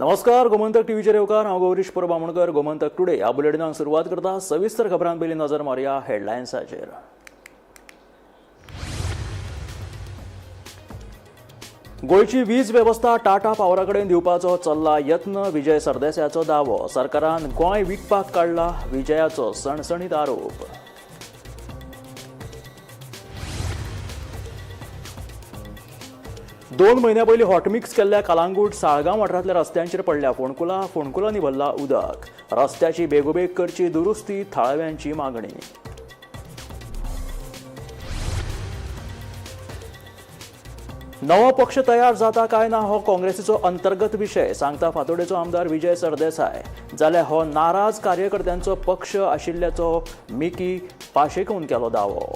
नमस्कार, गोमंतक टीव्हीचेर येवकार. हांव गौरीश परब आमोणकर. गोमंतक टुडे ह्या बुलेटिनाक सुरवात करता. सविस्तर खबरां पयलीं नजर मारया हेडलायन्साचेर. गोंयची वीज वेवस्था टाटा पावरा कडेन दिवपाचो चल्ला यत्न, विजय सरदेसायाचो दावो. सरकारान गोंय विकपाक काडला, विजयाचो सणसणीत आरोप. दोन म्हयन्या पयलीं हॉटमिक्स केल्ल्या कलांगूट साळगांव वाठारांतल्या रस्त्यांचेर पडल्या फोंडकुलां, फोंडकुलांनी भरला उदक. रस्त्याची बेगोबेग करची दुरुस्ती, थळाव्यांची मागणी. नवो पक्ष तयार जाता काय ना हो काँग्रेसीचो अंतर्गत विशय, सांगता फातोडेचो आमदार विजय सरदेसाय. जाल्यार हो नाराज कार्यकर्त्यांचो पक्ष आशिल्ल्याचो मिकी पाशेकोन केलो दावो.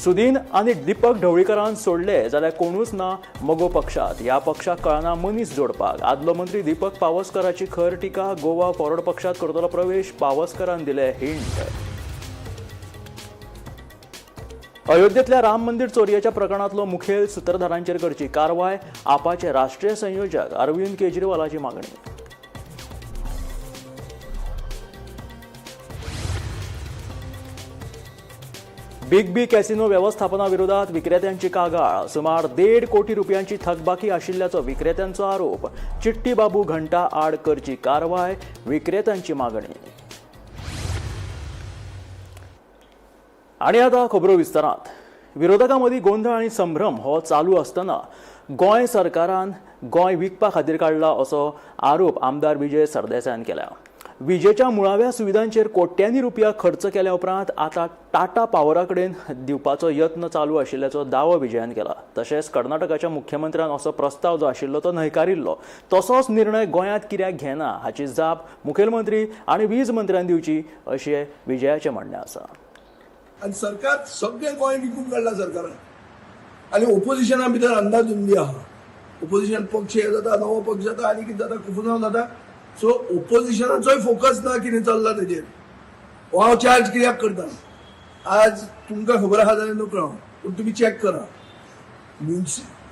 सुदीन आनी दीपक ढवळीकरान सोडले जाल्यार कोणूच ना मगो पक्षात. ह्या पक्षाक कळना मनीस जोडपाक. आदलो मंत्री दीपक पावसकराची खर टिका. गोवा फॉरवर्ड पक्षात करतलो प्रवेश, पावसकरान दिले हिंट. अयोध्येतल्या राम मंदिर चोरयेच्या प्रकरणांतलो मुखेल सूत्रधारांचेर करची कारवाय, आपाचे राष्ट्रीय संयोजक अरविंद केजरीवालाची मागणी. बिग बी कॅसिनो व्यवस्थापना विरोधात विक्रेत्यांची कागाळ. सुमार 1.5 कोटी रुपयांची थकबाकी आशिल्ल्याचो विक्रेत्यांचो आरोप. चिट्टी बाबू घंटा आड करची कारवाय, विक्रेत्यांची मागणी. आणि आता खबरो विस्तारात. विरोधकां मदीं गोंदळ आनी संभ्रम हो चालू आसतना गोंय सरकारान गोंय विकपा खातीर काडला असो आरोप आमदार विजय सरदेसायान केला. विजेच्या मुळाव्या सुविधांचेर कोट्यांनी रुपया खर्च केल्या उपरांत आतां टाटा पावरा कडेन दिवपाचो यत्न चालू आशिल्ल्याचो दावो विजयान केला. तशेंच कर्नाटकाच्या मुख्यमंत्र्यान असो प्रस्ताव जो आशिल्लो तो न्हयकारिल्लो. तसोच निर्णय गोंयांत कित्याक घेना हाची जाप मुखेलमंत्री आनी वीज मंत्र्यान दिवची अशें विजयाचें म्हणणें आसा. आनी सरकार सगळें गोंय विकून काडलां सरकारान. आनी ओपोजिशना भितर अंदाधुंदी आहा. ओपोजिशन पक्ष हे जाता, नवो पक्ष जाता आनी कितें जाता, कुफुसांव जाता. सो ओपोजिशनाचोय फोकस ना कितें चल्ला तेजेर. हो हांव चार्ज कित्याक करता, आज तुमकां खबर आहा जाल्यार नकळो हांव, पूण तुमी चॅक करा.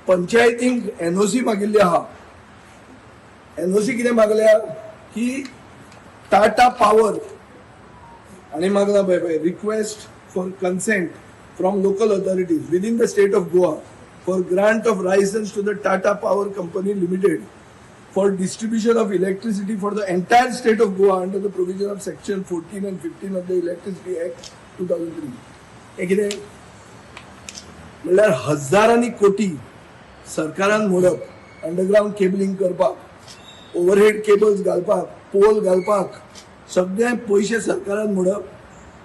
पंचायतींक एनओसी मागिल्ली आहा. एनओसी कितें मागल्या की टाटा पावर आनी मागला पळय पळय, request for consent from local authorities within the state of Goa for grant of license to the Tata Power Company Limited for distribution of electricity for the entire state of Goa under the provision of section 14 and 15 of the Electricity Act 2003. हे कितें म्हणल्यार हजारांनी कोटी सरकारान मोडप, underground cabling करपाक, overhead cables घालपाक, poll घालपाक, सगळे पयशे सरकारान मोडप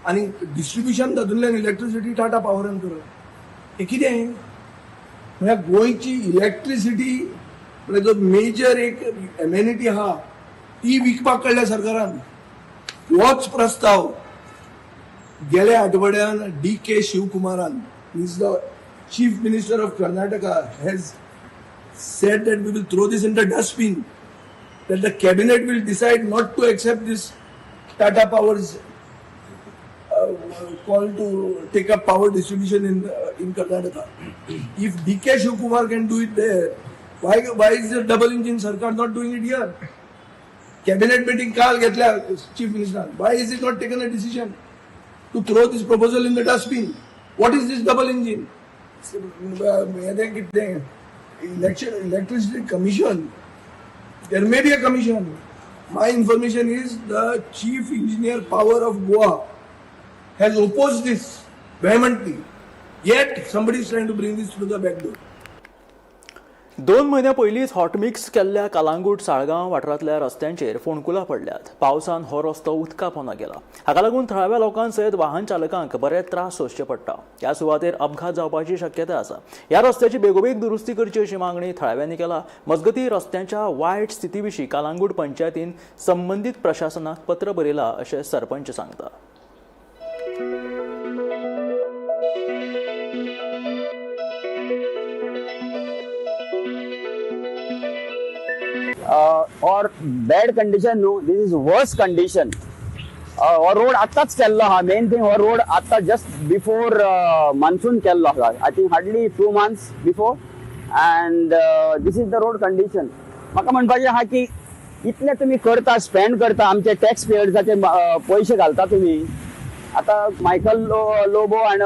आनी डिस्ट्रिब्युशन तातूंतल्यान इलेक्ट्रिसिटी टाटा पावरान करप. हे कितें म्हळ्यार गोंयची इलेक्ट्रिसिटी म्हळ्यार जो मेजर एक एमेनिटी आहा ती विकपाक काडल्या सरकारान. होच प्रस्ताव गेल्या आठवड्यान डी के शिवकुमारान, is the chief minister of Karnataka, has said that we will throw this in the dustbin, that the cabinet will decide not to accept this Tata Power's call to take up power distribution in Karnataka. If DK Shivakumar can do it there, why is the double engine Sarkar not doing it here? Cabinet meeting काल घेतल्या chief minister. Why is it not taken a decision to throw this proposal in the dustbin? What is this double engine? हें कितें election electricity commission? There may be a commission. My information is the chief engineer power of Goa has opposed this vehemently. Yet somebody is trying to bring this through the back door. 2 म्हयन्या पयलींच hot mix केल्ल्या कलांगूट साळगांव वाठारांतल्या रस्त्यांचेर फोंडकुलां पडल्यात. पावसान हो रस्तो उदका पोंदा गेला. हाका लागून थळाव्या लोकां सयत वाहन चालकांक बरे त्रास सोंसचे पडटा. ह्या सुवातेर अपघात जावपाची शक्यताय आसा. ह्या रस्त्याची बेगोबेग दुरुस्ती करची अशी मागणी थळाव्यांनी केला. मजगतीं, रस्त्यांच्या वायट स्थिती विशीं कलांगूट पंचायतीन संबंदीत प्रशासनाक पत्र बरयलां अशें सरपंच सांगता. Or bad condition न्हू, this is worse condition. हो रोड आत्ताच केल्लो आहा. मेन थिंग, हो रोड आत्ता जस्ट बिफोर मान्सून केल्लो आहा. I think hardly 2 months before. And this is the road condition. म्हाका म्हणपाचें आहा की इतले तुमी करता, स्पेंड करता, आमचे टॅक्स पेयर्साचे पयशे घालता तुमी. आता मायकल लोबो आनी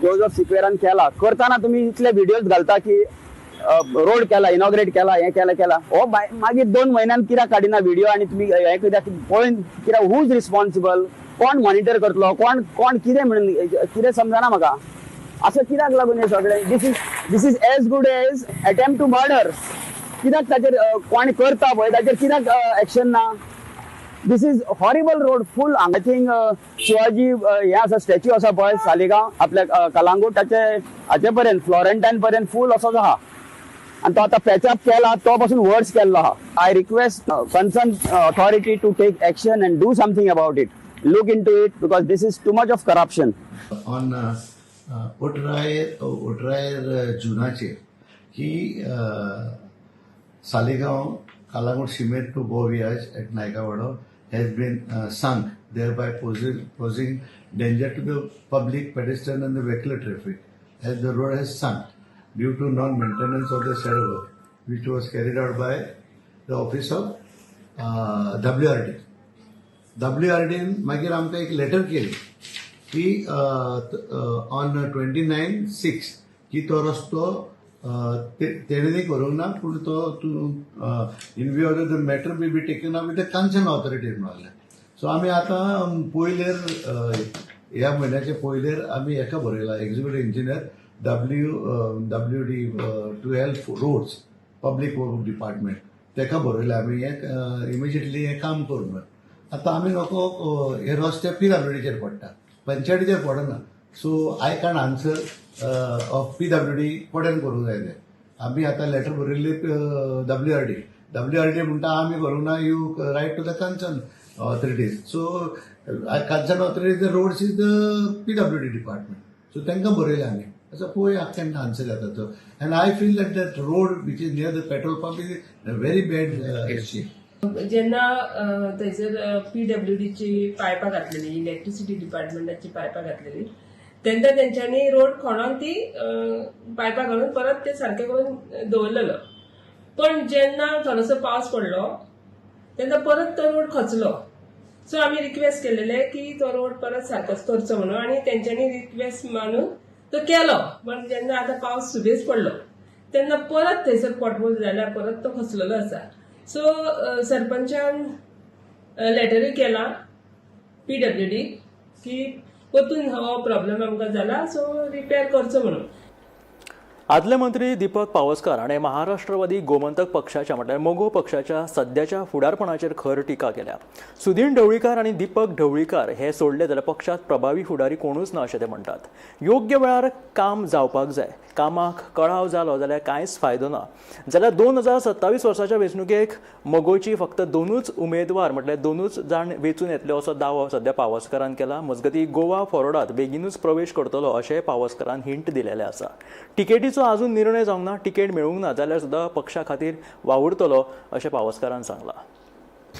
जोजफ सिक्वेरान केला करताना तुमी इतले व्हिडियोज घालता की रोड केला, इनॉग्रेट केला, हें केला केला. हो मागीर 2 म्हयन्यान कित्याक काडिना व्हिडिओ आनी तुमी हें कित्याक पळोवन कित्याक? Who is responsible? कोण मॉनिटर करतलो? कोण कोण कितें म्हणून कितें समजना म्हाका. असं कित्याक लागून हें सगळें? This is as good as attempt to murder. कित्याक ताचेर कोण करता पळय ताचेर कित्याक एक्शन ना? This is horrible road, full. I think Shivaji हें आसा, स्टॅच्यू आसा पळय सालिगांव आपल्या कलांगूट, ताचे हाचे पर्यंत, फ्लॉरेंटायन पर्यंत फूल असोच आहा आनी तो आतां पॅचअप केला तो पासून वर्स केल्लो आहा. I request concern authority to take action and do something about it, look into it, because this is too much of corruption. On उटरायर जुनाचेर he Saligao Calangute सिमेर to Boa Viage at Naikawado has been sunk, thereby posing danger to the public, pedestrian and the vehicular traffic, as the road has sunk due to non-maintenance of the said work, which was carried out by the office of WRD. WRDन मागीर आमकां एक letter केली की on 29/6 की तो रस्तो तेणे न्ही करूंक ना, पूण तो तूं in view of the matter may be taken up with the concern authority म्हणलें. सो आमी आतां पयलेर ह्या म्हयन्याचे पयलेर आमी हेका बरयला, executive engineer WWD 12 roads, public work department, तेका बरयला आमी हें इमिजिएटली हें काम कर म्हणून. आतां आमी नको हे रस्ते पीडब्ल्यूडीचेर पडटा, पंचायतीचेर पडना. So I can't answer of PWD कोणेन करूंक जाय तें. आमी आतां लेटर बरयल्ली W R D. W R D म्हणटा आमी करूंक ना, you write to the concern authorities. So concern authorities, the roads is the PWD department, so तांकां बरयलें आमी. आतां पळोवया केन्ना आन्सर येता तो. And I feel that that road which is near the petrol pump is very bad shape. जेन्ना थंयसर पीडब्ल्यूडीची पायपां घातलेली, इलेक्ट्रिसिटी डिपार्टमेंटाची पायपां घातलेली, तेन्ना तेंच्यांनी रोड खणोन ती पायपां घालून परत ते सारके करून दवरलेलो. पण जेन्ना थोडोसो पावस पडलो तेन्ना परत तो रोड खचलो. सो आमी रिक्वेस्ट केलेले की तो रोड परत सारकोच करचो म्हणून आनी तेंच्यांनी रिक्वेस्ट मानून तो केलो. पण जेन्ना आतां पावस सुबेज पडलो तेन्ना परत थंयसर पोटहोल जाल्या, परत तो खचलेलो आसा. सो सरपंचान लेटरूय केला पीडब्ल्यूडी की परतून हो प्रॉब्लेम आमकां जाला, सो रिपेर करचो म्हणून. आदले मंत्री दीपक पावसकार हाणें महाराष्ट्रवादी गोमंतक पक्षाच्या, म्हटल्यार मगो पक्षाच्या सद्याच्या फुडारपणाचेर खर टिका केल्या. सुदीन ढवळीकार आनी दीपक ढवळीकार हे सोडले जाल्यार पक्षांत प्रभावी फुडारी कोणूच ना अशें ते म्हणटात. योग्य वेळार काम जावपाक जाय. कामाक कळाव जालो जाल्यार कांयच फायदो ना. जाल्यार 2027 वर्साच्या वेंचणुकेक मगोची फक्त दोनूच उमेदवार, म्हटल्यार दोनूच जाण वेंचून येतले असो दावो सध्या पावसकारान केला. मजगतीं, गोवा फॉरवर्डात बेगीनूच प्रवेश करतलो अशें पावसकारान हिंट दिलेलें आसा. तिकेटीचो अजून निर्णय जावंक ना. तिकेट मेळूंक ना जाल्यार सुद्दां पक्षा खातीर वावुरतलो अशें पावसकारान सांगलां.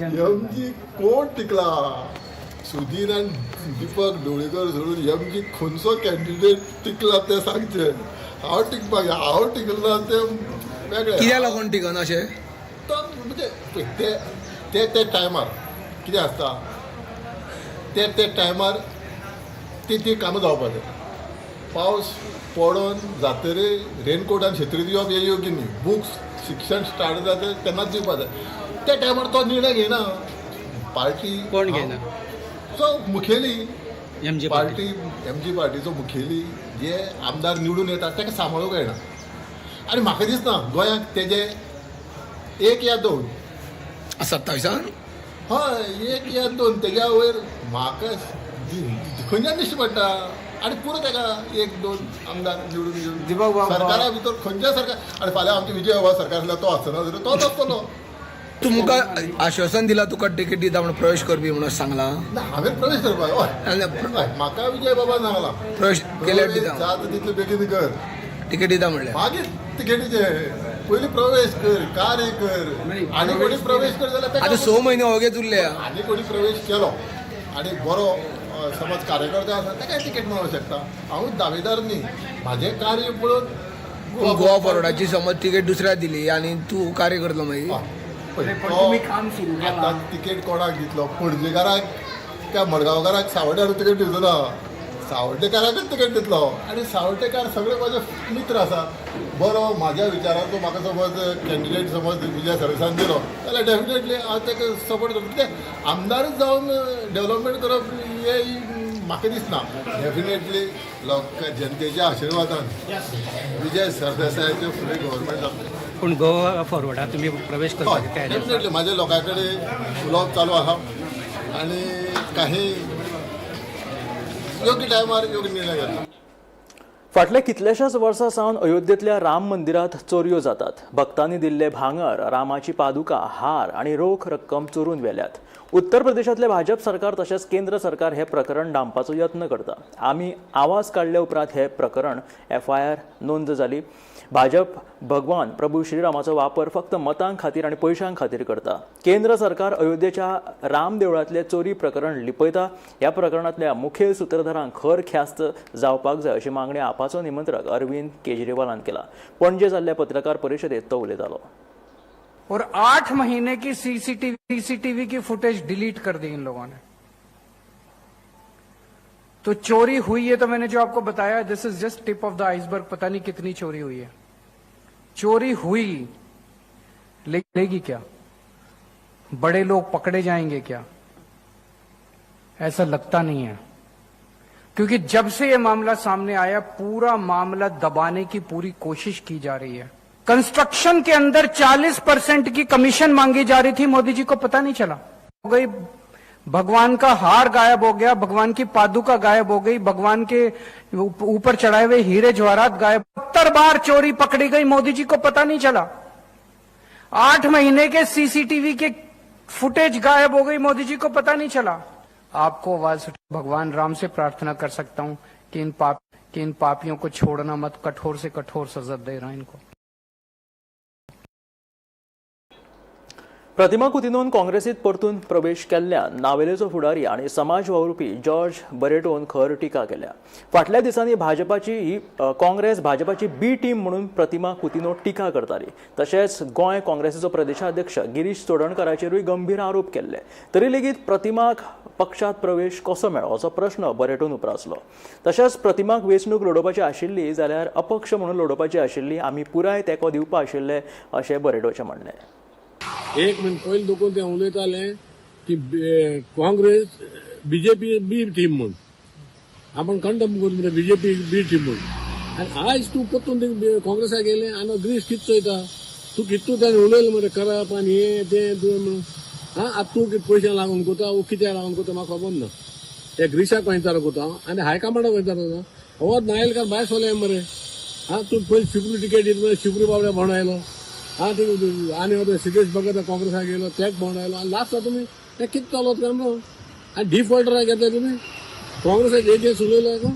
एमजी कोण टिकला? सुधीर आनी दीपक ढवळीकर सोडून एमजी खंयचो कॅन्डिडेट टिकला तें सांगचें. हांव टिकपाक, हांव टिकला तें वेगळें. कित्याक लागून टिकना अशें? तो म्हणजे ते ते ते टायमार कितें आसता, ते ते टायमार ती ती कामां जावपा जाय. पावस पडोन जातरी रेनकोट आनी शेत्री दिवप हें योग्य न्ही. बुक्स, शिक्षण स्टार्ट जाता तेन्नाच दिवपा जाय. त्या टायमार तो निर्णय घेयना पार्टी. कोण घेयना? तो मुखेली. एमजी. पार्टी, एमजी पार्टीचो मुखेली. जे आमदार निवडून येतात ताका सांबाळूंक कळना. आनी म्हाका दिसना गोंयांत तेजे एक या दोन. 27आन? हय, एक या दोन, तेज्या वयर म्हाका खंयच्यान दिश्टी पडटा. आनी पुरो ताका एक दोन आमदार निवडून येवन दीपक बाब- सरकारा भितर खंयच्या सरकार. आनी फाल्यां आमचे विजय बाबा सरकार आसल्यार तो आसना जाल्यार तोच आसतलो. तुमकां आश्वासन दिला तुका तिकेट दिता म्हणून, प्रवेश करपी म्हणून सांगला? ना, हांवें प्रवेश करपाक, हय. आनी हय, म्हाका विजय बाबा सांगला. प्रवेश केल्यार दिता. जाता तितले बेगीन कर. तिकेट दिता म्हणल्यार? मागीर तिकेटीचे, पयलीं प्रवेश कर, कार्य कर. आनी कोणी प्रवेश कर जाल्यार ताका आतां 6 म्हयने ओगेच उरले. आनी कोणी प्रवेश केलो आनी बरो समज कार्यकर्ता आसा, ताकाय तिकेट मेळोंक शकता. हांव दावेदार न्ही. म्हाजें कार्य पळोवन पूण गोवा फॉरवर्डाची समज तिकेट दुसऱ्या दिली आनी तूं कार्य करतलो मागीर. पळय, तो आतां तिकेट कोणाक दितलो, पणजेकाराक काय मडगांवकाराक? सावड्यार तिकेट दिवचो ना, सावड्डेकाराकच तिकेट दितलो. आनी सावड्डेकार सगळे म्हाजे मित्र आसा. बरो म्हाज्या विचाराचो म्हाका समज कॅन्डिडेट समज विजय सरदेसान दिलो जाल्यार डेफिनेटली हांव ताका सपोर्ट करतलो. कित्याक आमदारच जावन डेवलपमेंट करप हें म्हाका दिसना. डेफिनेटली लोक जनतेच्या आशिर्वादान विजय सरदेसायाचे फुडें गव्हर्मेंट जातलें. पूण गोवा फॉरवर्डात तुमी प्रवेश करपाची तयारी आसा? डेफिनेटली म्हाज्या लोकां कडेन उलोवप चालू आसा आनी काही योग्य टायमार योग्य निर्णय घेतला. फाटल्या कितल्याशाच वर्सां सावन अयोध्येंतल्या राम मंदिरांत चोरयो जातात. भक्तांनी दिल्ले भांगर, रामाची पादुका, हार आनी रोख रक्कम चोरून व्हेल्यात. उत्तर प्रदेशांतले भाजप सरकार तशेंच केंद्र सरकार हे प्रकरण धांपपाचो यत्न करता. आमी आवाज काडले उपरांत हे प्रकरण एफआयआर नोंद जाली. भाजप भगवान प्रभू श्रीरामाचो वापर फक्त मतां खातीर आनी पयशां खातीर करता. केंद्र सरकार अयोध्येच्या राम देवळांतले चोरी प्रकरण लिपयता. ह्या प्रकरणांतल्या मुखेल सुत्रधारांक खर ख्यास्त जावपाक जाय अशी मागणी आपाचो निमंत्रक अरविंद केजरीवालान केला. पणजे जाल्ल्या पत्रकार परिशदेंत तो उलयतालो. और 8 महीने की सीसीटीवी की फुटेज डिलीट कर दी इन लोगों ने. तो चोरी हुई है तो मैंने जो आपको बताया, this is just tip of the iceberg. पता नहीं कितनी चोरी हुई है. चोरी हुई लेगी क्या? बड़े लोग पकड़े जाएंगे क्या? ऐसा लगता नहीं है, क्योंकि जब से यह मामला सामने आया पूरा मामला दबाने की पूरी कोशिश की जा रही है. कंस्ट्रक्शन के अंदर 40% की कमीशन मांगी जा रही थी, मोदी जी को पता नहीं चला. हो गई, भगवान का हार गायब हो गया, भगवान की पादुका गायब हो गई, भगवान के ऊपर चढ़ाए हुए हीरे जवाहरात गायब. 70 बार चोरी पकड़ी गई, मोदी जी को पता नहीं चला. 8 महीने के सीसीटीवी के फुटेज गायब हो गई, मोदी जी को पता नहीं चला. आपको आवाज, भगवान राम से प्रार्थना कर सकता हूं कि इन पापियों को छोड़ना मत, कठोर से कठोर सजा दे रहा इनको. प्रतिमा कुतिनोन काँग्रेसीत परतून प्रवेश केल्ल्यान नावेलेचो फुडारी आनी समाज वावुरपी जॉर्ज बरेटोन खर टिका केल्या. फाटल्या दिसांनी भाजपाची ही काँग्रेस भाजपाची बी टीम म्हणून प्रतिमा कुतिनो टिका करताली. तशेंच गोंय काँग्रेसीचो प्रदेशाध्यक्ष गिरीश चोडणकाराचेरूय गंभीर आरोप केल्ले. तरी लेगीत प्रतिमाक पक्षांत प्रवेश कसो मेळ्ळो असो प्रश्न बरेटोन उप्रासलो. तशेंच प्रतिमाक वेंचणूक लडोवपाची आशिल्ली जाल्यार अपक्ष म्हणून लडोवपाची आशिल्ली, आमी पुराय तेंको दिवपा आशिल्ले अशें बरेटोचें म्हणणें. एक मिनट, पयलीं देखून ते उलयताले की काँग्रेस बीजेपी बी टीम म्हूण, आपण कंडम करून मरे बीजेपी बी टीम म्हूण. आनी आयज तूं परतून काँग्रेसाक येयलें आनी ग्रीस कितें चोयता तूं? कितू ताणें उलयलें मरे करप आनी हें तें तुवें म्हणून. आं, आतां तूं कितें पयशां लागून कोता वो कित्याक लागून कोता म्हाका खबर ना. ते ग्रिसाक खंय कोता आनी हायकमांडाक खंय कोता. हो नायलकार भायर सोले मरे. आं, तूं पयलीं शिपरू टिकेट दित मरे, शिपरू बाबड्या भोंवड आयलो. आं, ते आनी हो सिद्धेश भगत काँग्रेसाक गेलो, तेक भोंवड आयलो. आनी लास्ट तुमी तें कितें चलत काय म्हणून आनी डिफॉल्टराक घेतले तुमी काँग्रेसाक एगेन्स्ट उलयलो का?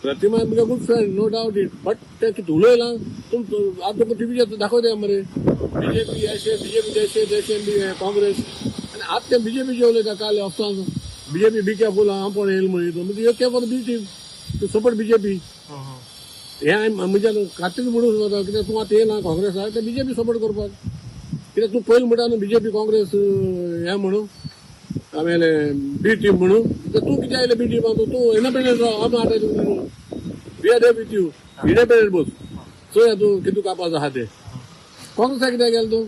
प्रतिमा मुगे good friend, no doubt it, but ते कितें उलयलां तुम आतां तुका टिवीचेर दाखयता मरे, बीजेपी अशें, बीजेपी तशें, तशें काँग्रेस. आनी आतां ते बीजेपीचे उलयता. काल ऑफसान बीजेपी बी केरफूल, हांव पण येयल म्हणून म्हणजे you care for B team to support BJP. हें हांवें म्हज्या खात्रीन म्हणूंक शकता, कित्याक तूं आतां येयला काँग्रेसाक ते बीजेपी सपोर्ट करपाक. कित्याक तूं पयलीं म्हणटा न्हू बीजेपी काँग्रेस हें म्हणून आमेले बी टीम म्हणून, तर तूं कित्याक आयलें बी टिमान? तूं इंडिपेंडंट राव, आमी आतां we are there with you. Independent बस, चोया तूं कितू कापाचो आहा तें. काँग्रेसाक कित्याक गेलो तूं?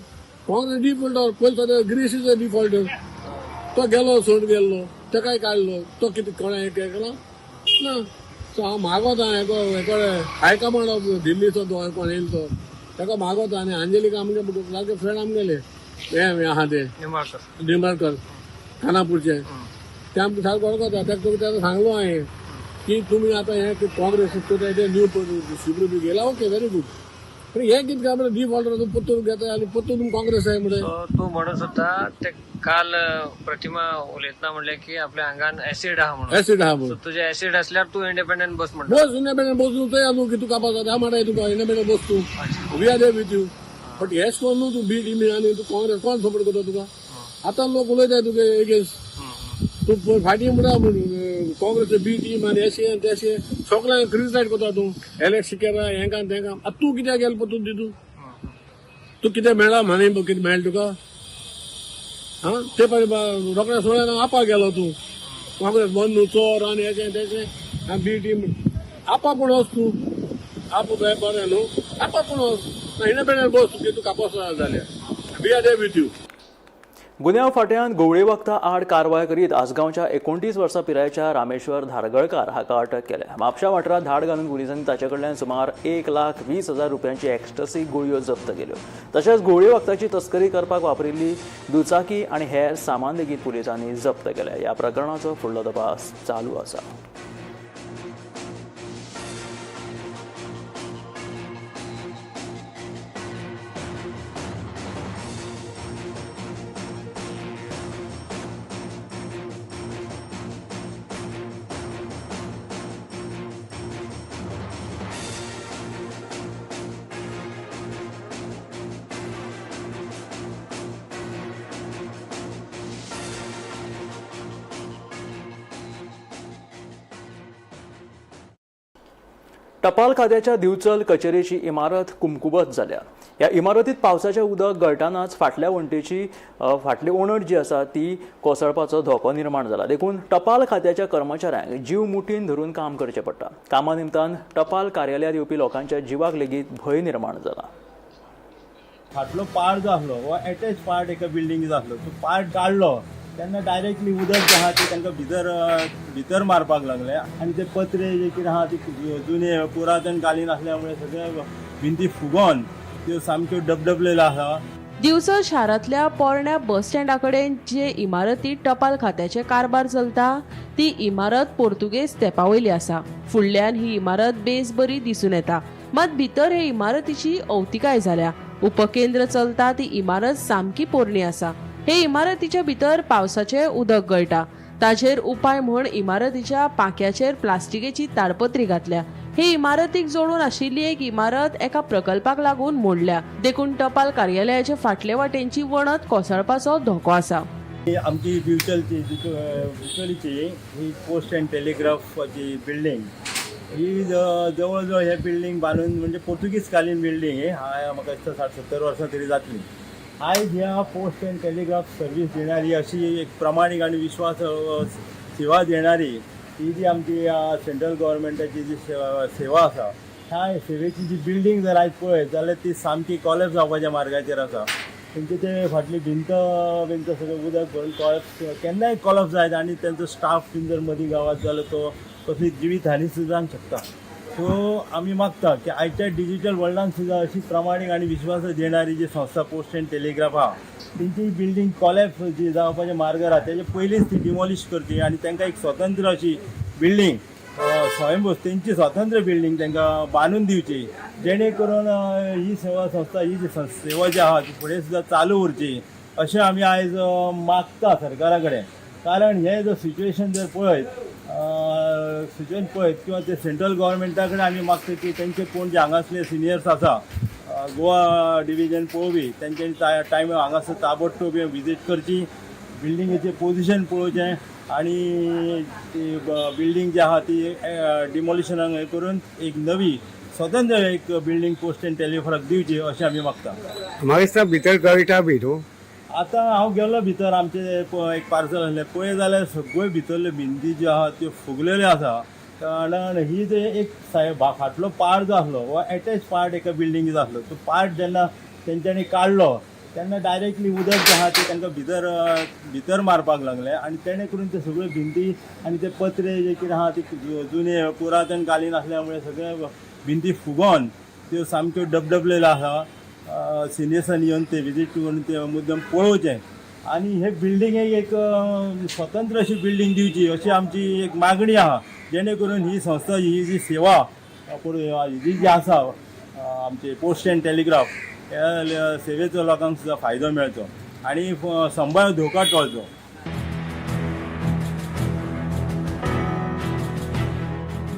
काँग्रेस डिफॉल्टर पयलीं सद्या गिरीश is a defaulter. तो गेलो सोडून गेल्लो, तेकाय काडलो. तो कितें कोणें हें केलां ना. सो हांव मागोता हेको हायकमांड ऑफ दिल्लीचो तो कोण येयलो तो ताका मागोता. आनी अंजलिका आमगे सारके फ्रेंड आमगेले हें आहा ते निंबाळकर खानापूरचे, ते आमकां सारकें वळखता. ताका ताका सांगलो हांवें की तुमी आतां हें काँग्रेस ते न्यू शिबरू बी गेला, ओके व्हेरी गूड, पण हें कितें काय म्हणल्यार डिफॉल्टर तूं परतून घेता आनी परतून तुमी काँग्रेस आहे म्हणजे. तूं म्हणत सुद्धा ते काल प्रतिमा उलयतना म्हणलें की आपल्या आंगान एसिड आहा म्हणून. एसिड आहा म्हणून. तुजें एसिड असल्यार तूं इंडिपेंडंट बस म्हणटा. बस इंडिपेंडंट बसून थंय न्हू की तुका कापास हांव म्हणटा तुका इंडिपेंडंट बस तूं, we are there with you, but हेच कोण न्हू तूं बी टिमी आनी तूं काँग्रेस कोण सपोर्ट करता तुका? आतां लोक उलयताय तुगे एगेन्स्ट. तूं फाटीं म्हणटा काँग्रेस बी टीम आनी अशें आनी तेशें सगळ्यांक क्रिटिसायज करता तूं एलेक्स सिकेरा हेंका आनी तेंका. आतां तूं कित्याक गेलो पळय तूं तितून तूं कितें मेळ्ळा म्हणे कितें मेळ्ळें तुका? आं ते पाटी रोखड्या सोळ्यान आपा गेलो तूं काँग्रेस बंद न्हू चोर आनी हेशें तेशें आनी बी टीम आपा पूण वच तूं आपू बरें न्हू आपा पूण वच इंडिपेंडंट बस तुगे तूं कापास जाल्यार we are there with you. गुन्यांव फांट्यान घुंवळे वखदां आड कारवाय करीत आसगांवच्या 29 वर्सां पिरायेच्या रामेश्वर धारगळकार हाका अटक केल्या. म्हापशा वाठारांत धाड घालून पुलिसांनी ताचे कडल्यान सुमार 1,20,000 रुपयांची एक्स्टसी गुळयो जप्त केल्यो. तशेंच घुंवळे वखदाची तस्करी करपाक वापरिल्ली दुचाकी आनी हेर सामान लेगीत पुलिसांनी जप्त केल्या. ह्या प्रकरणाचो फुडलो तपास चालू आसा. टपाल खात्याच्या दिवचल कचेरेची इमारत कुमकुबत जाल्या. ह्या इमारतीत पावसाचें उदक गळटानाच फाटल्या वण्टीची फाटली ओणट जी आसा ती कोसळपाचो धोको निर्माण जाला. देखून टपाल खात्याच्या कर्मचाऱ्यांक जीव मुठीन धरून काम करचें पडटा. कामा निमतान टपाल कार्यालयात येवपी लोकांच्या जिवाक लेगीत भंय निर्माण जाला. फाटलो पार्ट जो आसलो हो एटॅच पार्ट एका बिल्डिंगेचो आसलो, तो पार्ट काडलो तेन्ना डायरेक्टली उदक जें आहा तें तांकां भितर मारपाक लागलें आनी ते पत्रे जे कितें आहा ते जुने पुरातन कालीन आसल्या मुळे सगळे भिंती फुगोन त्यो सामक्यो डबडबलेल्यो आसा. दिवचल शारांतल्या पोरण्या बस स्टँडा कडेन जे इमारतीत टपाल खात्याचे कारभार चलता ती इमारत पोर्तुगेज तेंपा वयली आसा. फुडल्यान ही इमारत बेस बरी दिसून येता, मात भितर हे इमारतीची अवतिकाय जाल्या. उपकेंद्र चलता ती इमारत सामकी पोरणी आसा. हे इमारतीच्या भितर पावसाचें उदक गळटा. ताचेर उपाय म्हूण इमारतीच्या पांख्याचेर प्लास्टिकेची ताडपत्री घातल्या. हे इमारतीक जोडून आशिल्ली एक इमारत एका प्रकल्पाक लागून मोडल्या. देखून टपाल कार्यालयाचे फाटले वाटेनची वणत कोसळपाचो धोको आसा. आमची दिवचलची ही पोस्ट अँड टेलिग्राफाची बिल्डींग ही जवळ जवळ हे बिल्डींग बांदून म्हणजे पोर्तुगीज कालीन बिल्डींग ही म्हाका दिसता 60-70 वर्सां तरी जातली. आयज ह्या पोस्ट अँड टेलिग्राफ सर्वीस देणारी अशी एक प्रमाणीक आनी विश्वास सेवा देणारी ही जी आमची सेंट्रल गव्हर्मेंटाची जी सेवा आसा ह्या सेवेची जी बिल्डींग जर आयज पळयत जाल्यार ती सामकी कॉलेप्स जावपाच्या मार्गाचेर आसा. तेंचे ते फाटली भिंत भिंत सगळें उदक भरून कॉलेप्स केन्नाय कॉलेप्स जायत आनी तेंचो स्टाफ बीन जर मदीं गावात जाल्यार तो कसली जिवीत हानी सुद्दां जावंक शकता. सो आमी मागता की आयच्या डिजिटल वर्ल्डान सुद्दां अशी प्रमाणीक आनी विश्वास देणारी जी संस्था पोस्ट अँड टेलिग्राफ आहा तेंची बिल्डींग कॉलेप्स जी जावपाचे मार्ग आहा तेजे पयलींच ती डिमॉलिश करची आनी तांकां एक स्वतंत्र अशी बिल्डींग स्वयंभू तेंची स्वतंत्र बिल्डींग तांकां बांदून दिवची, जेणे करून ही सेवा संस्था ही जी सेवा जी आहा ती फुडें सुद्दां चालू उरची अशें आमी आयज मागता सरकारा कडेन. कारण हें जर सिच्युएशन जर पळयत सिच्युएशन पळयत किंवा ते सेंट्रल गव्हर्मेंटा कडेन आमी मागता की तेंचे कोण जे हांगासले सिनियर्स आसा गोवा डिविजन पळोवपी तेंच्यांनी टायम हांगासर ताबडतोब विजीट करची, बिल्डिंगेचें पोजिशन पळोवचें आनी ती बिल्डींग जी आहा ती डिमॉलिशनाक हें करून एक नवी स्वतंत्र एक बिल्डींग पोस्ट अँड टेलिग्राफाक दिवची अशें आमी मागता. म्हाका दिसता भितर गळटा बी न्हू. आतां हांव गेलो भितर, आमचें एक पार्सल आसलें पळय जाल्यार सगळ्यो भितरल्यो भिंती ज्यो आहा त्यो फुगलेल्यो आसा. कारण ही जे एक फाटलो पार्ट जो आसलो हो एटॅच पार्ट एका बिल्डिंगेचो आसलो, तो पार्ट जेन्ना तेंच्यांनी काडलो तेन्ना डायरेक्टली उदक जें आहा तें तांकां भितर मारपाक लागलें आनी तेणें करून ते सगळ्यो भिंती आनी ते पत्रे जे कितें आहा ते जुने पुरातन कालीन आसल्या मुळे सगळे भिंती फुगोन त्यो सामक्यो डबडबलेल्यो आसा. सिनियर्सांनी येवन ते विजीट करून ते मुद्दम पळोवचें आनी हे बिल्डिंगेक एक स्वतंत्र अशी बिल्डींग दिवची अशी आमची एक मागणी आहा, जेणे करून ही संस्था ही जी सेवा ही जी आसा आमची पोस्ट अँड टेलिग्राफ ह्या सेवेचो लोकांक सुद्दां फायदो मेळचो आनी संभाव्य धोका टळचो.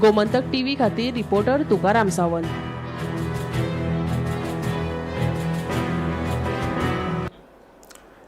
गोमंतक टीव्ही खातीर रिपोर्टर तुकाराम सावंत.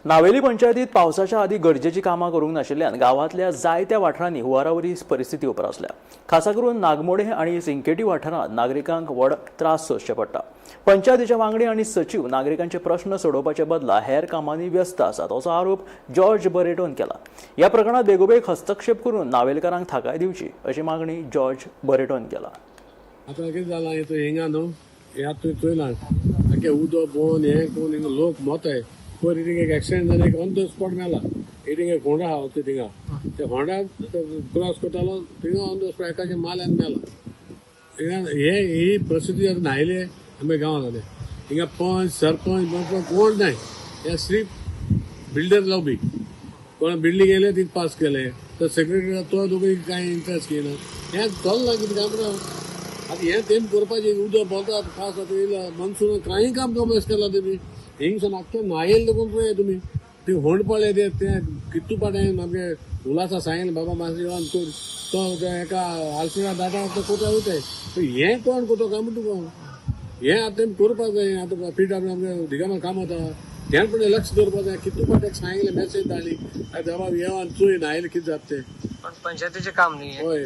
नावेली पंचायतीत पावसाच्या आदी गरजेची कामां करूंक नाशिल्ल्यान गांवांतल्या जायत्या वाठारांनी हुंवारावरी परिस्थिती उप्रासल्या. खासा करून नागमोडे आनी सिंकेटी वाठारांत नागरिकांक व्हड त्रास सोंसचे पडटा. पंचायतीचे वांगडी आनी सचीव नागरिकांचे प्रश्न सोडोवपाचे बदला हेर कामांनी व्यस्त आसात असो आरोप जॉर्ज बरेटोन केला. ह्या प्रकरणात बेगोबेग हस्तक्षेप करून नावेलकारांक थाकाय दिवची अशी मागणी जॉर्ज बरेटोन केला. आतां कितें जालां हिंगा न्हू हें आतां तुवें चोयलां सारकें उदक भोंवन हें करून हिंगा लोक मोताय. पयर थिंगा एक एक्सिडेंट जालें, एक ऑन the spot मेला. थिंगा एक होंडा आहा थिंगा, ते होंडा क्रॉस करतालो थिंगा ऑन the spot एकाचे माल्यान मेला. हिंगा हे ही परिस्थिती आतां न्हायले आमच्या गांवांत जाले. हिंगा पंच सरपंच पंच कोण नाय, हे स्रीप बिल्डर लॉबी कोण बिल्डींग येयले ती पास केले तर सेक्रेटरी तो तुका कांय इंट्रस्ट घेयना. हें चल्लां कितें काम ना. आतां हें तेम करपाचें उदक भोंवता पास आतां येयला मनसून कांय काम कमस केलां तेमी. हिंगसान आख्खें न्हायल देखून पळय तुमी ती होंड पळय ते कितू पाटे आमगे उलासा सांगलें बाबा मातशें येवन कर तो एका आलसिना दाटा तो कोता वयताय. हें कोण कोतो काय म्हणटा तुका हें आतां तेमी करपाक जाय. आतां पीठ आमगे दिगामार काम वता ध्यान पण लक्ष दवरपाक जाय. कितू पाटे सांगलें मॅसेज धाडली बाबा येवन चोय न्हायल कितें जाता तें. पण पंचायतीचें काम न्ही. हय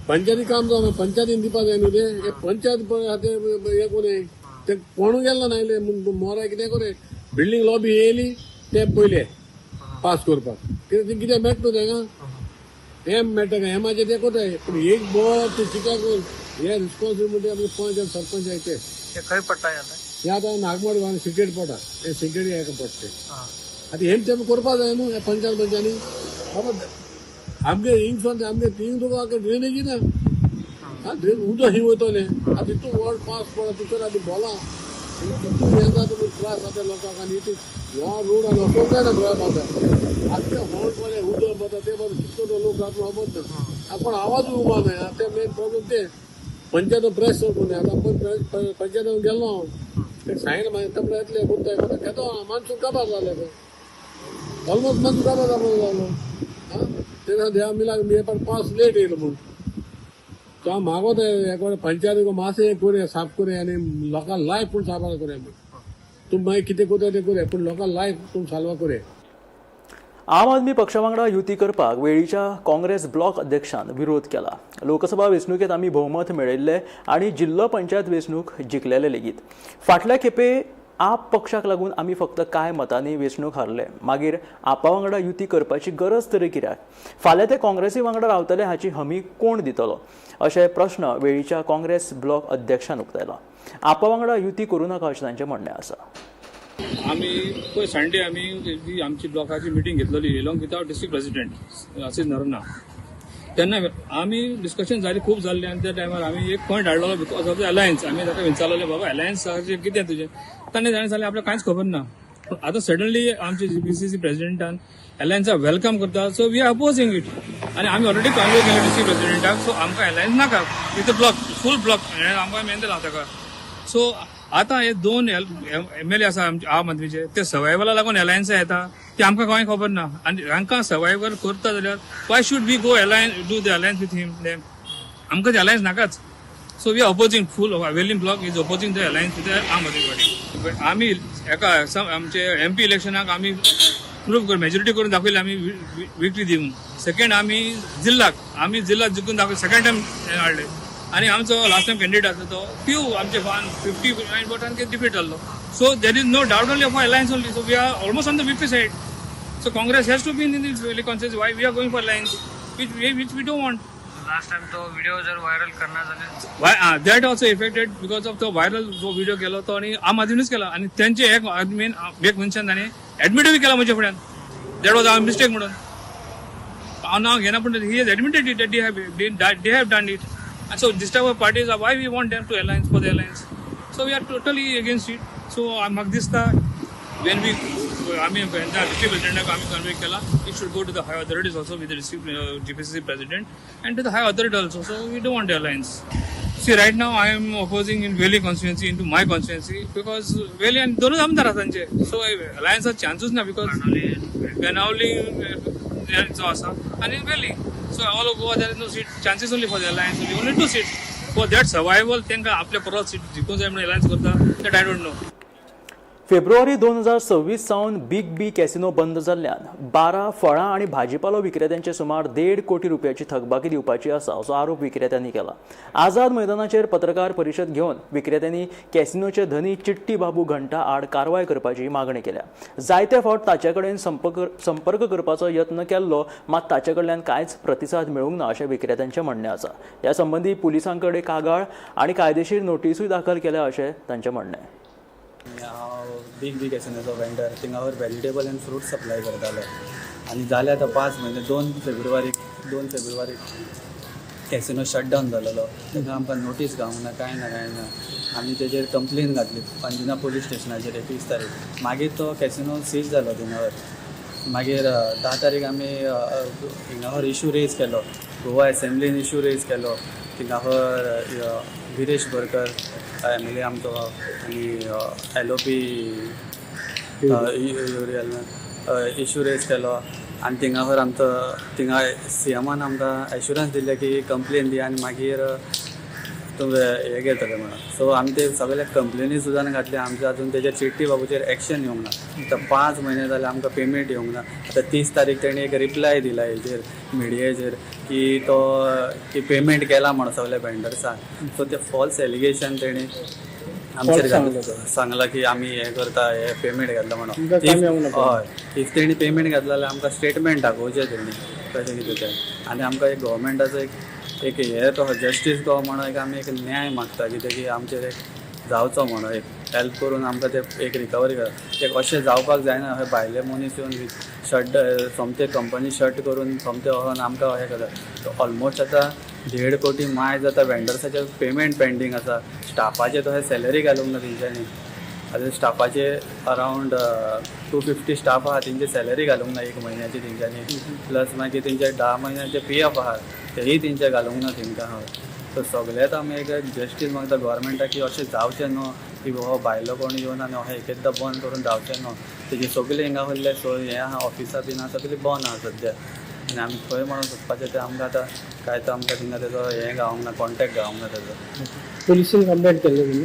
पंचायती काम जावं पंचायतीन दिवपाक जाय न्हू तें. पंचायत पळय आतां हें कोण ते कोणू गेल्लो नायले मोराय कितें करे बिल्डींग लॉबी येयली ते पयले पास करपाक कित्याक ते कितें मेळटा न्हू तेंका हें मेळटा काय हेमाचें ते कोताय. पूण एक बरो तूं चिका कर हे रिस्पॉन्सिबिलिटी आमचे पंच आनी सरपंच आहाय ते. खंय पडटा हें आतां नागमोड गांवांत सिकेट पडटा हें सिकेट हेका पडटा. आतां हें तेमी करपाक जाय न्हू ह्या पंचायत पंचांनी. बाबा आमगे हिंगसान आमगे थिंग तुका ड्रेनेजी ना ड्रेन उदक ही वयतलें. आतां तितू व्हड पावस पडटा तितून आतां बोलां तितू हें जाता त्रास जाता लोकांक. आनी इतू हो रोड आनी वचोंक जायना गोंया पावसाक आख्खें होंड पळय उदक वता ते बाजू कितलो लोक जाता खबर ना. आतां कोण आवाजूय उबो न्हय. आतां ते मेन प्रोब्लेम ते पंचायत प्रेस करून आतां पंचायतीन गेल्लो हांव ते सांगलें मागीर तमडे येतले कोत्ताय कोत्ता घेतो मानसून काबार जालें ऑलमोस्ट मानसून काबार जालो जालो आं तेन्ना देवा मिलाक हे पण पावस लेट येयलो म्हूण तो हांव मागोता एक पंचायतीक मातशें करुया साफ करुया आनी लोकांक लायफ पूण साफ करुया म्हूण. तूं मागीर कितें करता तें करुया पूण लोकांक लायफ तूं साल्वा करुया. आम आदमी पक्षा वांगडा युती करपाक वेळीच्या काँग्रेस ब्लॉक अध्यक्षान विरोध केला. लोकसभा वेंचणुकेंत आमी भोवमत मेळयल्ले आनी जिल्लो पंचायत वेंचणूक जिखलेले लेगीत. फाटल्या खेपे आप पक्षाक लागून आमी फक्त कांय मतांनी वेंचणूक हारले. मागीर आपा वांगडा युती करपाची गरज तरी कित्याक? फाल्यां ते काँग्रेसी वांगडा रावतले हाची हमी कोण दितलो अशे प्रश्न वेळीच्या काँग्रेस ब्लॉक अध्यक्षान उक्तायला. आपा वांगडा युती करूं नाका अशें तांचें म्हणणें आसा. आमी पयर संडे आमी जी आमची ब्लॉकाची मिटींग घेतलेली along with our district president Ashish Noronha. तेन्ना आमी डिस्कशन जाली खूब जाल्लें आनी त्या टायमार आमी एक point हाडलेलो because of the alliance. आमी ताका विचारलेलें बाबा अलायन्साचें कितें तुजें? ताणें सांगलें आपल्याक कांयच खबर ना. पूण आतां सडनली आमचे जीपीसीसी प्रेसिडेंटान अलायन्साक welcome करता so we are opposing it. आनी आमी ऑलरेडी कन्वे केलें डिस्ट्रिक्ट प्रेसिडेंटाक सो आमकां अलायन्स नाका विथ ब्लॉक फूल ब्लॉक आमकां मेन दिला ताका. सो आतां हे दोन एमएलए आसा आमचे आम आदमीचे ते सर्वायवला लागून अलायन्स येता ते आमकां कांय खबर ना. आनी हांकां सर्वायवल करता जाल्यार why should we go alliance do the alliance with him them? आमकां ते alliance नाकाच. So we are opposing full Velim block is opposing the alliance with Aam Aadmi Party. आमी एका आमचे एमपी इलेक्शनाक आमी प्रूव करून मेजॉरिटी करून दाखयली आमी विक्ट्री दिवन. सेकंड आमी जिल्लाक आमी जिल्ला जिखून दाखयले सेकंड टायम हाडले. आनी आमचो लास्ट टायम कॅन्डिडेट आसलो तो फ्यू आमचे 59 वोटान डिफीट जाल्लो. So there is no doubt only for alliance only. So we are almost on the victory side. So Congress has to be in this conscious why we are going for alliance which we don't want. Last time तो video जर viral करणार जाल्यार that also affected because of तो viral जो video केलो तो आनी आम आदमीनूच केला. आनी तेंचे एक आदमीन एक मनशान ताणें एडमिटूय केला म्हज्या फुड्यान that was our mistake म्हणून. हांव नांव घेना पूण he has admitted it that they have done it. And so this type of parties are why we want them to alliance for the alliance. So we are totally against it. So म्हाका दिसता when we आमी district प्रेसिडेंटाक आमी convey केला it should go to the high authorities also with the district GPCC president and to the high authority also. So we don't want the alliance. See, right now I am opposing in Veli constituency into my constituency because Veli आनी दोनूच आमदार आसा तांचे. So अलायन्साक चान्सूच ना because Benaulim जो आसा आनी वेली. So all of Goa there is no seat chances only for the alliance only 2 seats for that survival. तांकां आपले परत सीट जिखूंक जाय म्हणून अलायन्स करता that I don't know. फेब्रुवारी 2026 सावन बिग बी कॅसिनो बंद जाल्ल्यान 12 फळां आनी भाजीपालो विक्रेत्यांचे सुमार 1.5 कोटी रुपयाची थकबाकी दिवपाची आसा असो आरोप विक्रेत्यांनी केला. आझाद मैदानाचेर पत्रकार परिशद घेवन विक्रेत्यांनी कॅसिनोचे धनी चिट्टी बाबू घंटा आड कारवाय करपाची मागणी केल्या. जायते फावट ताचे कडेन संपर्क करपाचो यत्न केल्लो, मात ताचे कडल्यान कांयच प्रतिसाद मेळूंक ना अशें विक्रेत्यांचें म्हणणें आसा. ह्या संबंदी पुलिसां कडेन कागाळ आनी कायदेशीर नोटिसूय दाखल केल्या अशें तांचें म्हणणें. हांव बीग बी कॅसिनोचो वेंडर. थिंगावर वेजिटेबल आनी फ्रूट सप्लाय करतालो आनी जाले आतां 5 म्हयने. 2 फेब्रुवारीक कॅसिनो शटडावन जालेलो. तेन्ना आमकां नोटीस गावूंक ना, कांय ना, कांय ना. आमी तेजेर कंप्लेन घातली अंजुना पोलीस स्टेशनाचेर 21 तारीख. मागीर तो कॅसिनो सीज जालो थिंगावर. मागीर 10 तारीख आमी हिंगावर इशू रेज केलो, गोवा एसेंब्लीन इशू रेज केलो. थिंगावर विरेश बोरकर एमएलए आमचो आनी एलओपी युरियल इशू रेज केलो आनी थिंगासर आमचो थिंगा सीएमान आमकां एश्युरन्स दिल्लें की कंप्लेन दी आनी मागीर तुमी हें घेतले म्हणून. सो आमी ते सगळे कंप्लेनी सुद्दां घातले. आमचे अजून तेजेर चिट्टी बाबूचेर एक्शन येवंक ना. आतां 5 म्हयने जाले, आमकां पेमेंट येवंक ना. आतां 30 तारीख तेणी एक रिप्लाय दिला हेजेर, मिडियेचेर, की तो की पेमेंट केला म्हणून सगल्या वेंडर्साक. सो ते फॉल्स एलिगेशन तेणी आमचेर सांगलां की आमी हें करता, हे पेमेंट घातला म्हणून. हय, if तेणी पेमेंट घातला जाल्यार आमकां स्टेटमेंट दाखोवचें तेणी कशें कितें तें. आनी आमकां एक गव्हर्मेंटाचो एक एक हे तो जस्टीस गो म्हणून एक आमी एक न्याय मागता, कितें की आमचेर एक जावचो म्हणून, एक हेल्प करून आमकां ते एक रिकवरी कर. एक अशें जावपाक जायना. अशें भायले मनीस येवन शट सोमते कंपनी शट करून सोमते वचोन आमकां अशें करता. ऑलमोस्ट आतां 1.5 कोटी मायज आतां वेंडर्साचे पेमेंट पेंडींग आसा. स्टाफाचे तशें सॅलरी घालूंक ना तेंच्यांनी. आतां स्टाफाचे अरावंड 250 स्टाफ आहा, तेंची सॅलरी घालूंक ना एक म्हयन्याची तेंच्यांनी. प्लस मागीर तेंचे 10 म्हयन्याचे पीएफ आहा, तेय तेंचे घालूंक ना तेंकां. सो सगळेच आमी एक जस्टीस मागता गव्हर्मेंटाक की अशें जावचें न्हू की बाबा भायलो कोण येवन आनी अशें एक एकदां बंद करून जावचें न्हू. तेजे सगळे हिंगा आहले सो हें आहा, ऑफिसां बीन आहा, सगळीं बंद आहा सद्या. आनी आमी खंय म्हणून सोदपाचें तें आमकां आतां कांय तो आमकां थिंगा तेजो हें गावोंक ना, कॉन्टेक्ट गावोंक ना तेजो. पोलिसीन कंप्लेंट केल्ले तुमी?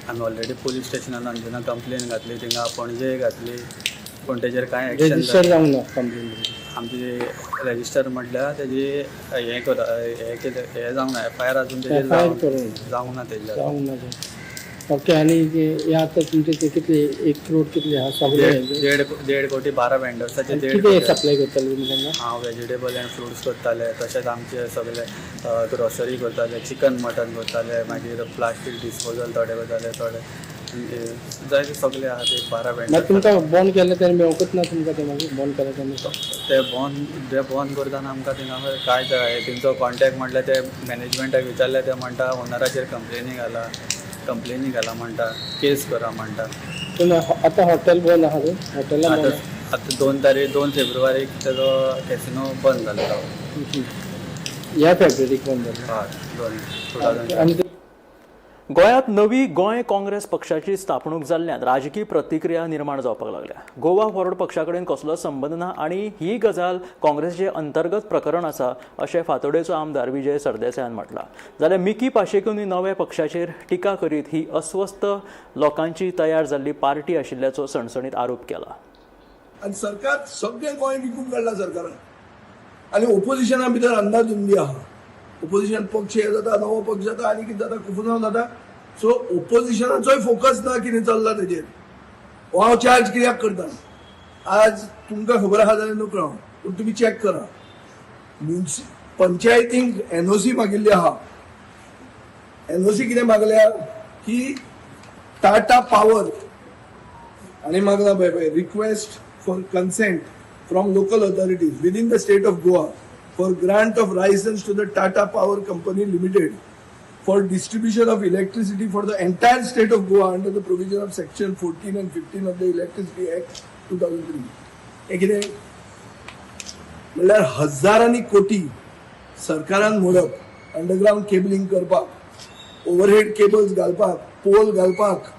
आमी ऑलरेडी पोलीस स्टेशनान अंजुना कंप्लेन घातली, थिंगा पणजेय घातली, पूण तेजेर कांय एक्शन रजिस्टर जावंक ना कंप्लेन? आमची रजिस्टर म्हटल्यार तेजी हें कर हें केलें, हें जावंक ना, एफआयआर अजून तेजेर एफआयआर करूंक जावंक ना तेजेर. जावंक ना ते. ओके, आनी हे आतां तुमचे ते कितले, 1 करोड कितले आहा सगळे? 1.5 कोटी, 12 वेंडर्साचे 1.5 कितें कोटी. सप्लाय करताले तुमी तेन्ना? हांव वेजिटेबल आनी फ्रुट्स करताले, तशेंच आमचे सगळे ग्रोसरी करताले, चिकन मटन करताले, मागीर प्लास्टीक डिस्पोजल थोडे करताले, थोडे जायते सगळे आहा ते 12 मागीर वेंडर्स. तुमकां बंद केलें तेन्ना मेळोंकूच ना तुमकां तें? मागीर बंद केलें तेन्ना? ते बंद करतना आमकां थिंगा कांय तेंचो कॉन्टेक्ट म्हटल्यार ते मॅनेजमेंटाक विचारलें, ते म्हणटा ओनराचेर कंप्लेनी घाला, कंप्लेनी घाला म्हणटा, केस करा म्हणटा. पूण आतां हॉटेल बंद आहा न्हू? हॉटेलां बंद? आतां आतां 2 तारीख, 2 फेब्रुवारीक तेजो कॅसिनो बंद जालो. ह्या फेब्रुवारीक बंद जालें? हय, दोन 2000. आनी गोंयांत नवी गोंय काँग्रेस पक्षाची स्थापणूक जाल्ल्यान राजकीय प्रतिक्रिया निर्माण जावपाक लागल्या. गोवा फॉरवर्ड पक्षा कडेन कसलोच संबंद ना आनी ही गजाल काँग्रेसीचे अंतर्गत प्रकरण आसा अशें फातोडेचो आमदार विजय सरदेसायान म्हटलां. जाल्यार मिकी पाशेकोनी नव्या पक्षाचेर टिका करीत ही अस्वस्थ लोकांची तयार जाल्ली पार्टी आशिल्ल्याचो सणसणीत आरोप केला. आनी सरकार सगळें गोंय विकून काडलां सरकारान आनी ओपोजिशना भितर अंदाधुंदी आहा. ओपोजिशन पक्ष हे जाता, नवो पक्ष जाता आनी कितें जाता, कुफुसांव जाता. सो ओपोजिशनाचोय फोकस ना कितें चल्ला तेजेर. हो हांव चार्ज कित्याक करता, आज तुमकां खबर आहा जाल्यार नकळो हांव, पूण तुमी चॅक करा. पंचायतींक एनओसी मागिल्ली आहा. एनओसी कितें मागल्या की टाटा पावर आनी मागला पळय पळय, request for consent from local authorities within the state of Goa for grant of license to the Tata Power Company Limited for distribution of electricity for the entire state of Goa under the provision of section 14 and 15 of the Electricity Act 2003. हे कितें म्हणल्यार हजारांनी कोटी सरकारान मोडप, underground cabling करपाक, overhead cables घालपाक, poll घालपाक,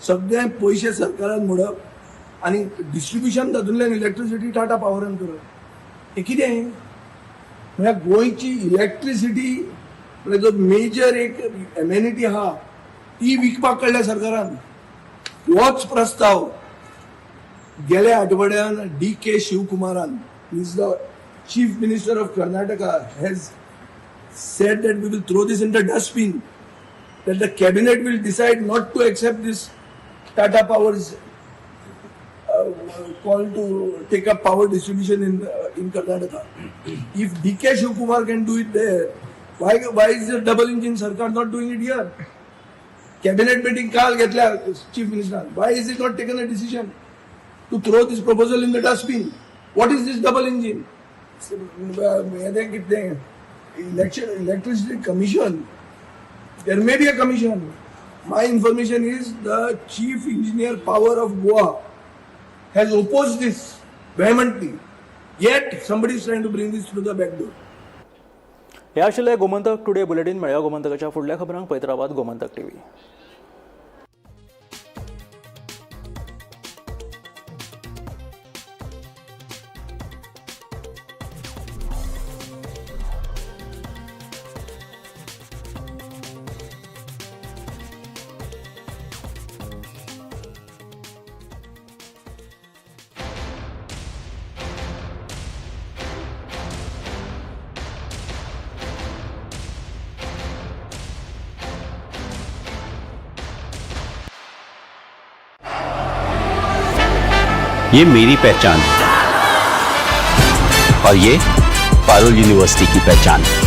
सगळे पयशे सरकारान मोडप आनी डिस्ट्रिब्युशन तातूंतल्यान इलेक्ट्रिसिटी टाटा पावरान करप. हें कितें म्हळ्यार गोंयची इलेक्ट्रिसिटी म्हळ्यार जो मेजर एक एमेनिटी आहा ती विकपाक काडल्या सरकारान. होच प्रस्ताव गेल्या आठवड्यान डी के शिवकुमारान, is the chief minister of Karnataka, has said that we will throw this in the dustbin, that the cabinet will decide not to accept this Tata Power's call to take up power distribution in Karnataka. If DK Shivakumar can do it there, why is the double engine sarkar not doing it here? Cabinet meeting काल घेतल्या chief minister. Why is it not taken a decision to throw this proposal in the dustbin? What is this double engine? हे कितें election electricity commission? There may be a commission. My information is the chief engineer power of Goa has opposed this vehemently. Yet somebody is trying to bring this through the back door. हे आशिल्लें Gomantak today bulletin. मेळया गोमंतकाच्या फुडल्या खबरांक. पळयत रावात Gomantak TV. ये Mary पहचान है और ये Parul university की पहचान है.